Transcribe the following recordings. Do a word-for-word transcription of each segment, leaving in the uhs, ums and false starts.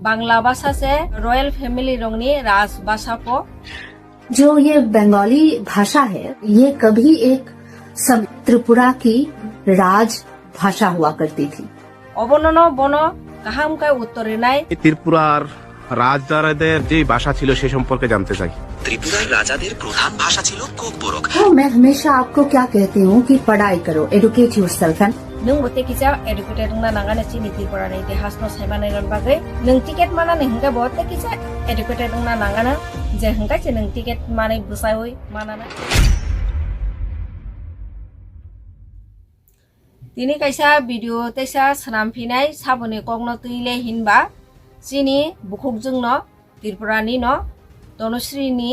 Bangla bhasha se royal family rokni raj bhasha po. जो ये बंगाली भाषा है, ये कभी एक समय त्रिपुरा की राज भाषा हुआ करती थी। Obonono bono kaham khe uttor rinai. এই ত্রিপুরার রাজধারাদের যে ভাষা ছিল সে সম্পর্কে জানতে চাই। ত্রিপুরার রাজাদের প্রধান ভাষা ছিল কোকবরক। तो मैं हमेशा आपको क्या कहती हूँ कि पढ़ाई करो, educate yourself, है ना? Nwng bo tei kisa educated wngna nangani chini Tripura ni itihas no saimani ron bagwi. Nwng ticket manani hwnkhe bo tei kisa educated wngna nangana, je hwnkhe se nwng ticket manwi bwsaiwi manana. Tini kaisa video teisa swnam phinai saboni kokno twi le hinba chini bukhukjwngno Tripura ni no Tanusri ni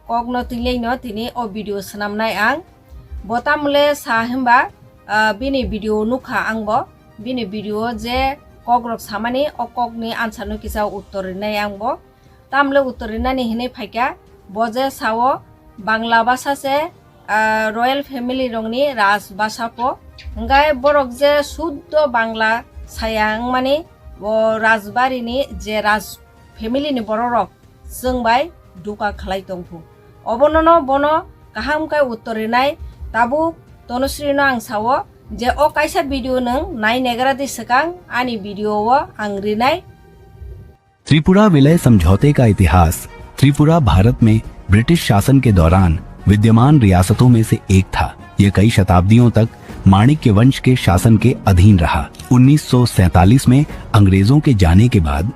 kokno twi le no tini o video swnamnai ang. Bo tamle sa hinba, ah, bini video nukha ang bo. Bini video je kokrok samani o kokni answer no kisa uttor rinai ang bo. Tamle uttor rinani hinwi phaikha, bo je sao Bangla bhasha se, ah, royal family rokni raj bhasha po. Hwnkhe borok je suddo Bangla saya wngmani, bo rajbari ni je raj family ni borok rok chwng bai duka khlai tongphu. Obonono bono kaham khe uttor rinai. Tabuk Tanusri no ang sao je o kaisa video nwng nai negra di swkang ani video o ang rinai. Tripura विलय समझौते का इतिहास। त्रिपुरा भारत में ब्रिटिश शासन के दौरान विद्यमान रियासतों में से एक था। यह कई शताब्दियों तक माणिक्य वंश के शासन के अधीन रहा। उन्नीस सौ सैंतालीस में अंग्रेजों के जाने के बाद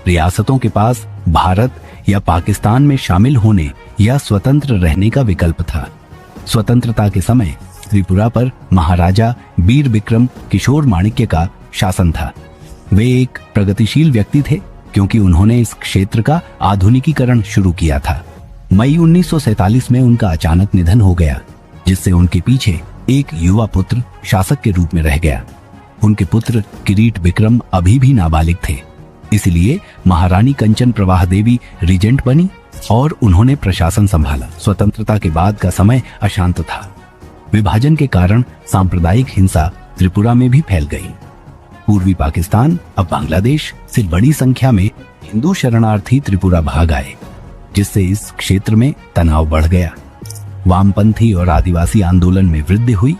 रियासतों के पास भारत या पाकिस्तान में शामिल होने या स्वतंत्र रहने का विकल्प था। स्वतंत्रता के समय त्रिपुरा पर महाराजा बीर बिक्रम किशोर माणिक्य का शासन था। वे एक प्रगतिशील व्यक्ति थे, क्योंकि उन्होंने इस क्षेत्र का आधुनिकीकरण शुरू किया था। मई उन्नीस सौ सैंतालीस में उनका अचानक निधन हो गया, जिससे उनके पीछे एक युवा पुत्र शासक के रूप में रह गया। उनके पुत्र किरीट बिक्रम अभी भी नाबालिग थे, इसलिए महारानी कंचन प्रवाह देवी रीजेंट बनी और उन्होंने प्रशासन संभाला। स्वतंत्रता के बाद का समय अशांत था। विभाजन के कारण सांप्रदायिक हिंसा त्रिपुरा में भी फैल गई। पूर्वी पाकिस्तान, अब बांग्लादेश, से बड़ी संख्या में हिंदू शरणार्थी त्रिपुरा भाग आए, जिससे इस क्षेत्र में तनाव बढ़ गया। वामपंथी और आदिवासी आंदोलन में वृद्धि हुई।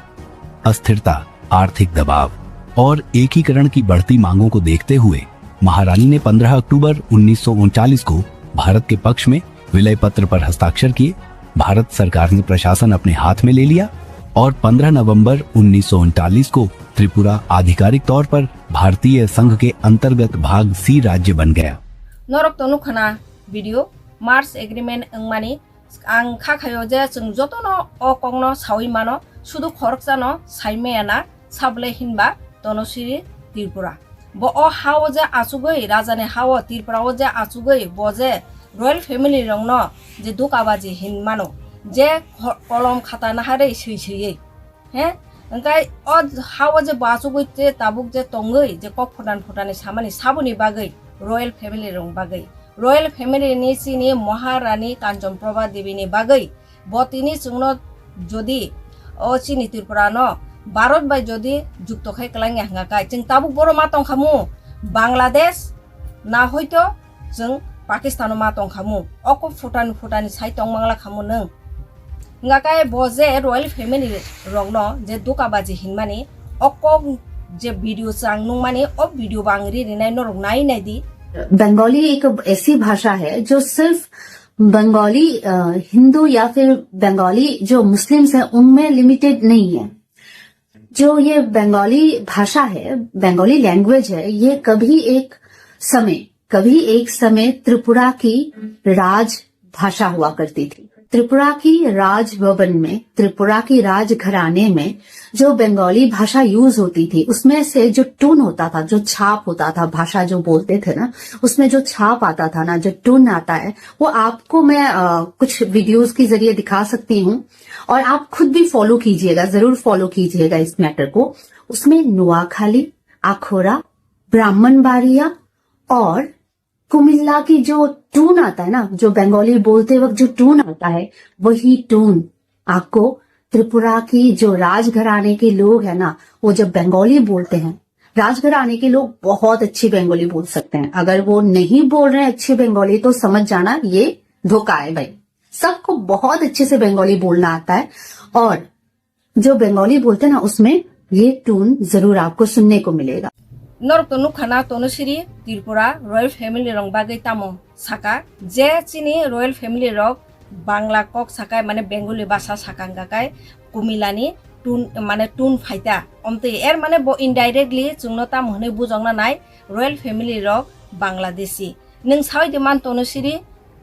अस्थिरता, आर्थिक दबाव और एकीकरण की बढ़ती मांगों को देखते हुए महारानी ने पन्द्रह अक्टूबर उन्नीस सौ उनचालीस को भारत के पक्ष में विलय पत्र पर हस्ताक्षर किए। भारत सरकार ने प्रशासन अपने हाथ में ले लिया और पन्द्रह नवंबर उन्नीस सौ उनचालीस को त्रिपुरा आधिकारिक तौर पर भारतीय संघ के अंतर्गत भाग सी राज्य बन गया। Norok to nukha na video, Mars Agreement wngmani. Ang kha khaio je chwng jotono o kokno saui mano, sudu khoroksano sai maya na, sabole hinba Tanusri Tripura. Bo o hao je achugwi, rajani hao Tripura o je achugwi, bo je royal family rokno je dukabaji hin mano, je kho-, kolom khata naharwi swi swiwi. He? Hwnkhe o hao je bo achugwi je tabuk je tongwi je kok phutan phutani samani saboni bagwi royal family rok bagwi. Royal family ni chini Maharani Kanchan Prabha Devi ni bagwi bo tini chwngno jodi o chini Tripura no Bharat bai jodi jukto khai kwlangya hwnkha kai chwng tabuk boro ma tongkhamu Bangladesh na hoito chwng Pakistan o ma tongkhamu oko phutani phutani sai tongmangla khamu nwng. Hwnkha khe bo je royal family rokno je dukabaji hinmani, o kok je video chwng nukmani, o video bo ang ri rinai norok nai nai di. Bengali एक ऐसी भाषा है जो सिर्फ बंगाली, अ, हिंदू या फिर बंगाली जो मुस्लिम्स हैं, उनमें लिमिटेड नहीं है। जो ये बंगाली भाषा है, बंगाली लैंग्वेज है, ये कभी एक समय कभी एक समय त्रिपुरा की राजभाषा हुआ करती थी। त्रिपुरा की राजभवन में, त्रिपुरा की राजघराने में जो बंगाली भाषा यूज़ होती थी, उसमें से जो टोन होता था, जो छाप होता था, भाषा जो बोलते थे ना, उसमें जो छाप आता था ना, जो टोन आता है, वो आपको मैं, अ, कुछ वीडियोज़ के ज़रिए दिखा सकती हूँ और आप खुद भी फॉलो कीजिएगा, ज़रूर फॉलो कीजिएगा इस मैटर को। उसमें नुआखाली, आखोरा, ब्राह्मणबाड़िया और कुमिल्ला की जो टोन आता है ना, जो बंगाली बोलते वक्त जो टोन आता है, वही टोन आपको त्रिपुरा की जो राजघराने के लोग हैं ना, वो जब बंगाली बोलते हैं, राजघर आने के लोग बहुत अच्छी बंगाली बोल सकते हैं। अगर वो नहीं बोल रहे हैं अच्छी बंगाली, तो समझ जाना ये धोखा है भाई। सबको बहुत अच्छे से बंगाली बोलना आता है, और जो बंगाली बोलते हैं ना, उसमें ये टोन जरूर आपको सुनने को मिलेगा। Norok to nukha na, Tanusiri Tripura royal family rok bagwi tamo saka, je chini royal family rok Bangla kok sakai, mane Bengali bhasha saka wngka kai, Kumilani tun, mane tun phaita. Omtwi er mane bo indirectly chwngno tamo hwnwi bujokna nai, royal family rok Bangladeshi. Nwng sawi di man Tanusiri,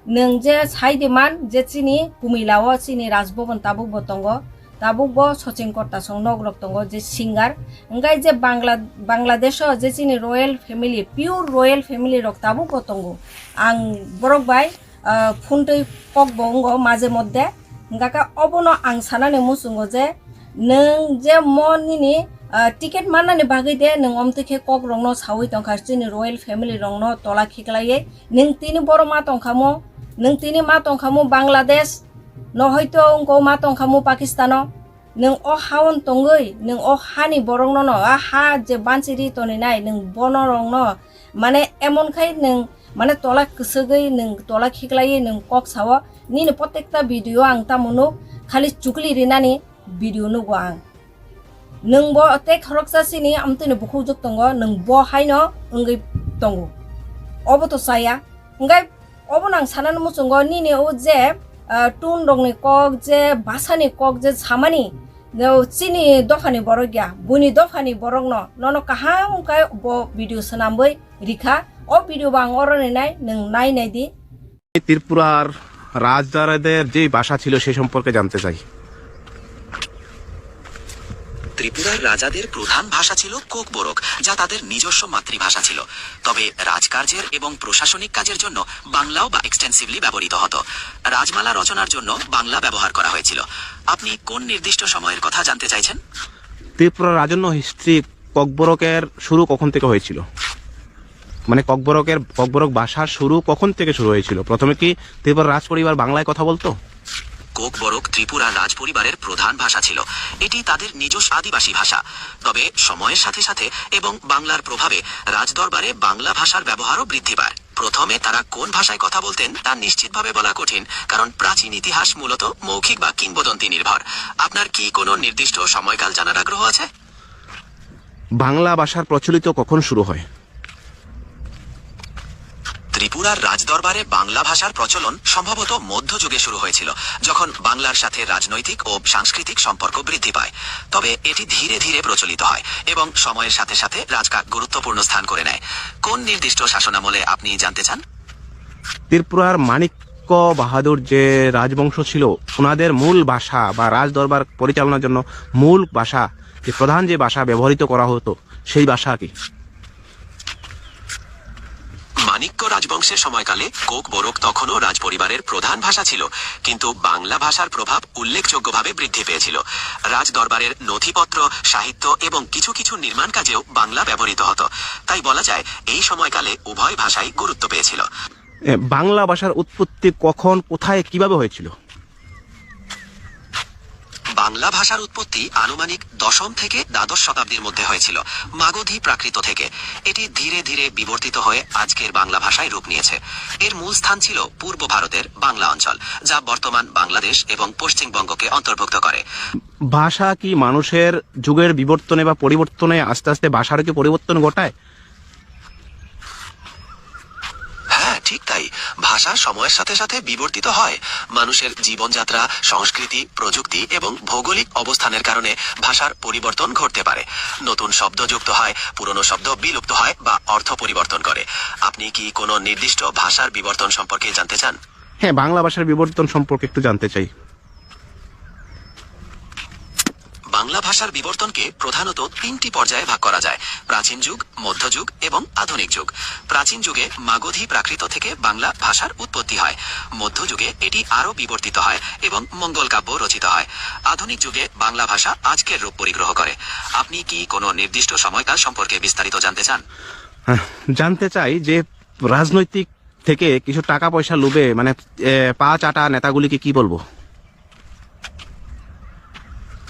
nwng je sai di man je chini Kumila o chini Rajbhavan tabuk bo tongo, tabuk bo Sachin Kotta song nok rok tongo je singer, wngkai je Bangla, Bangladesh o je chini royal family, pure royal family rok tabuk bo tongo. Ang borok bai, ah, phone twi kok bo wngo maje modde, hingkha khe obono ang sanani muchungo je nwng je mo nini, ah, ticket mannani bagwi de nwng omtwi khe kok rokno sawi tongkha chini royal family rokno tola khiklaiwi. Nwng tini boro ma tongkha mo, nwng tini ma tongkha mo Bangladesh, no hoito wngko ma tongkha mo Pakistan o. Nwng o haon tongwi, nwng o hani borokno no, a ha je banchiri toninai, nwng bono rokno, mane emon khai nwng, mane tola kwswgwi, nwng tola khiklaiwi, nwng kok sao, nini protekta video ang tamo nuk, khali chukli rinani video nugo ang. Nwng bo tei khoroksa chini amtwini bukhukjwk tongo, nwng bo haino wngwi tongo. Obo to chaya. Hwnkhe obo nang sanani muchungo nini o je, ah, tun rokni kok, je bhasani kok, je samani, no chini dophani borok ya, buini dophani borokno, nono kaham khe bo video swnamwi rikha. O video bo ang oro rinai, nwng nai nai di. ত্রিপুরার রাজদারেদের যে ভাষা ছিল সে সম্পর্কে জানতে চাই। ত্রিপুরার রাজাদের প্রধান ভাষা ছিল কোকবরক, যা তাদের নিজস্ব মাতৃভাষা ছিল। তবে রাজকার্যের এবং প্রশাসনিক কাজের জন্য বাংলাও বা এক্সটেন্সিভলি ব্যবহৃত হতো। রাজমালা রচনার জন্য বাংলা ব্যবহার করা হয়েছিল। আপনি কোন নির্দিষ্ট সময়ের কথা জানতে চাইছেন? ত্রিপুরা রাজন্য হিস্ট্রি ককবরকের শুরু কখন থেকে হয়েছিল? মানে ককবরকের, ককবরক ভাষার শুরু কখন থেকে শুরু হয়েছিল? প্রথমে কি ত্রিপুরা রাজপরিবার বাংলায় কথা বলতো? কোকবরক ত্রিপুরা রাজপরিবারের প্রধান ভাষা ছিল। এটি তাদের নিজস্ব আদিবাসী ভাষা। তবে সময়ের সাথে সাথে এবং বাংলার প্রভাবে রাজদরবারে বাংলা ভাষার ব্যবহারও বৃদ্ধি পায়। প্রথমে তারা কোন ভাষায় কথা বলতেন তা নিশ্চিতভাবে বলা কঠিন, কারণ প্রাচীন ইতিহাস মূলত মৌখিক বা কিংবদন্তি নির্ভর। আপনার কি কোনো নির্দিষ্ট সময়কাল জানার আগ্রহ আছে? বাংলা ভাষার প্রচলিত কখন শুরু হয়? ত্রিপুরার রাজদরবারে বাংলা ভাষার প্রচলন সম্ভবত মধ্যযুগে শুরু হয়েছিল, যখন বাংলার সাথে রাজনৈতিক ও সাংস্কৃতিক সম্পর্ক বৃদ্ধি পায়। তবে এটি ধীরে ধীরে প্রচলিত হয় এবং সময়ের সাথে সাথে রাজকাজ গুরুত্বপূর্ণ স্থান করে নেয়। কোন নির্দিষ্ট শাসনামলে আপনি জানতে চান? ত্রিপুরার মাণিক্য বাহাদুর যে রাজবংশ ছিল, ওনাদের মূল ভাষা বা রাজদরবার পরিচালনার জন্য মূল ভাষা, যে প্রধান যে ভাষা ব্যবহৃত করা হতো, সেই ভাষা কি? মাণিক্য রাজবংশের সময়কালে কোকবরক তখনও রাজপরিবারের প্রধান ভাষা ছিল, কিন্তু বাংলা ভাষার প্রভাব উল্লেখযোগ্যভাবে বৃদ্ধি পেয়েছিল। রাজদরবারের নথিপত্র, সাহিত্য এবং কিছু কিছু নির্মাণ কাজেও বাংলা ব্যবহৃত হতো। তাই বলা যায়, এই সময়কালে উভয় ভাষাই গুরুত্ব পেয়েছিল। এ, বাংলা ভাষার উৎপত্তি কখন, কোথায়, কিভাবে হয়েছিল? বাংলা ভাষার উৎপত্তি আনুমানিক দশম থেকে দ্বাদশ শতাব্দীর মধ্যে হয়েছিল, মাগধী প্রাকৃত থেকে। এটি ধীরে ধীরে বিবর্তিত হয়ে আজকের বাংলা ভাষায় রূপ নিয়েছে। এর মূল স্থান ছিল পূর্ব ভারতের বাংলা অঞ্চল, যা বর্তমান বাংলাদেশ এবং পশ্চিমবঙ্গকে অন্তর্ভুক্ত করে। ভাষা কি মানুষের যুগের বিবর্তনে বা পরিবর্তনে আস্তে আস্তে ভাষারও কি পরিবর্তন ঘটায়? হ্যাঁ, ঠিক তাই। ভাষা সময়ের সাথে সাথে বিবর্তিত হয়। মানুষের জীবনযাত্রা, সংস্কৃতি, প্রযুক্তি এবং ভৌগোলিক অবস্থানের কারণে ভাষার পরিবর্তন ঘটতে পারে। নতুন শব্দ যুক্ত হয়, পুরনো শব্দ বিলুপ্ত হয় বা অর্থ পরিবর্তন করে। আপনি কি কোনো নির্দিষ্ট ভাষার বিবর্তন সম্পর্কে জানতে চান? হ্যাঁ, বাংলা ভাষার বিবর্তন সম্পর্কে একটু জানতে চাই। বাংলা ভাষার বিবর্তনকে প্রধানত তিনটি পর্যায়ে ভাগ করা যায়: প্রাচীন যুগ, মধ্যযুগ এবং আধুনিক যুগ। প্রাচীন যুগে মাগধী প্রাকৃত থেকে বাংলা ভাষার উৎপত্তি হয়। মধ্যযুগে এটি আরও বিবর্তিত হয় এবং মঙ্গল কাব্য রচিত হয়। আধুনিক যুগে বাংলা ভাষা আজকের রূপ পরিগ্রহ করে। আপনি কি কোনো নির্দিষ্ট সময়কাল সম্পর্কে বিস্তারিত জানতে চান? হ্যাঁ, জানতে চাই যে রাজনৈতিক থেকে কিছু টাকা পয়সা লোভে, মানে, এ, পাঁচ আটা নেতাগুলিকে কি বলবো?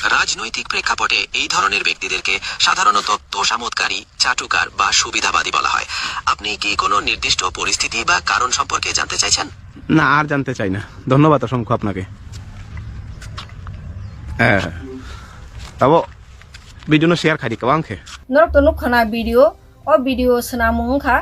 রাজনৈতিক প্রেক্ষাপটে এই ধরনের ব্যক্তিদেরকে সাধারণত তোষামোদকারী, চাটুকার বা সুবিধাবাদী বলা হয়। আপনি কি কোনো নির্দিষ্ট পরিস্থিতি বা কারণ সম্পর্কে জানতে চাইছেন? না, আর জানতে চাই না। ধন্যবাদ অসংখ্য আপনাকে। হ্যাঁ। Tabo video no share khai di kwbang khe. Norok to nukha na video, o video swnamung wngkha,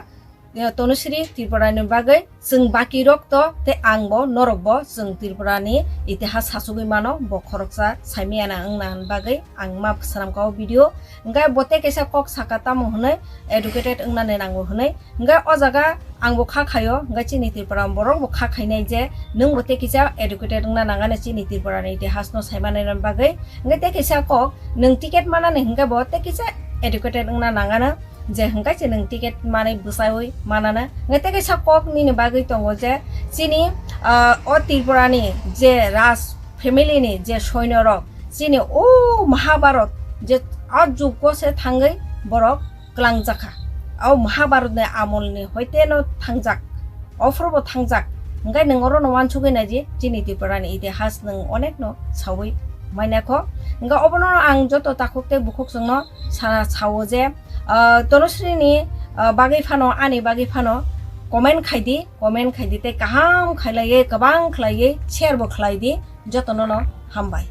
eh, Tanushree Tripura ni bagwi chwng baki rok to tei ang bo norok bo chwng Tripura ni itihas sachugwi mano, bo khoroksa saimaya na wngna bagwi ang ma swnamkha o video. Hwnkhe bo tei kaisa kok saka tamo hwnwi educated wngna ni nango hwnwi. Hwnkhe o jaga ang bo kha khaio, hwnkhe chini Tripura borok bo kha khainai je nwng bo tei kisa educated wngna nangani chini Tripura ni itihas no saimanai bagwi. Hwnkhe tei kisa kok nwng ticket manani hwnkhe bo tei kisa educated wngna nangano je hwnkhe se nwng ticket manwi bwsaiwi manana. Hwnkhe tei kisa kok nini bagwi tongo je chini, ah, o Tripura ni je Raj family ni je soino rok chini o Mahabharat je a jugo se thangwi borok kwlangjakha. O Mahabharat ni amol ni hoite no thangjak, ophuru bo thangjak. Hwnkhe nwng oro no uansugwi nai di, chini Tripura ni itihas nwng onek no sawi mainakho. Hwnkhe obono ang joto takhuk tei bukhuk chwngno sa-, sao je, ah, Tanushree ni, ah, bagwi phano, ani bagwi phano comment khai di, comment khai di tei kaham khailaiwi, kwbang khlaiwi share bo khlai di, jotono no hambai.